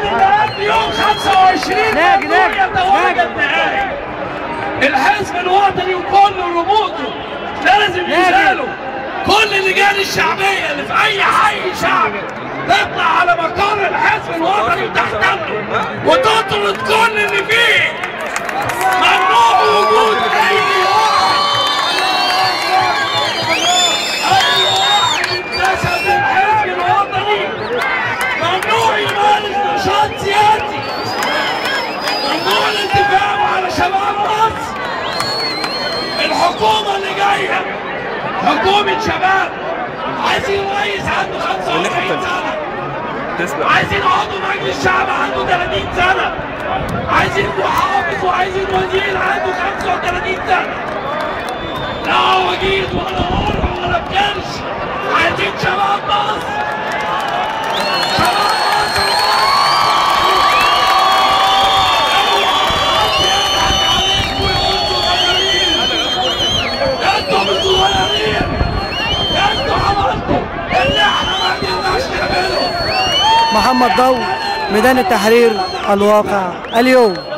اللي قبل يوم 25 ممنوع يتواجد نهائي. الحزب الوطني وكل رموزه لازم يزالوا. كل اللجان الشعبية اللي في أي حي شعبي تطلع على مقر الحزب الوطني وتحتله وتطرد كل اللي فيه. ممنوع وجود أي واحد، أي واحد انتسب للحزب الوطني ممنوع يمارس نشاط سياسي، ممنوع الالتفاف على شباب مصر. الحكومة اللي جاية حكومة شباب، عايزين رئيس عنده 45 سنة، عايزين عضو مجلس الشعب عنده 30 سنة، عايزين محافظ وعايزين وزير عنده 35 سنة. لا وجيز ولا قرع ولا بكرش، عايزين شباب مصر، شباب مصر. اوعى حد يضحك عليكم ويقول صغيرين، انتوا مش صغيرين، انتوا عملتوا اللي احنا ما قدرناش نعمله. محمد ضو، ميدان التحرير، الواقع اليوم.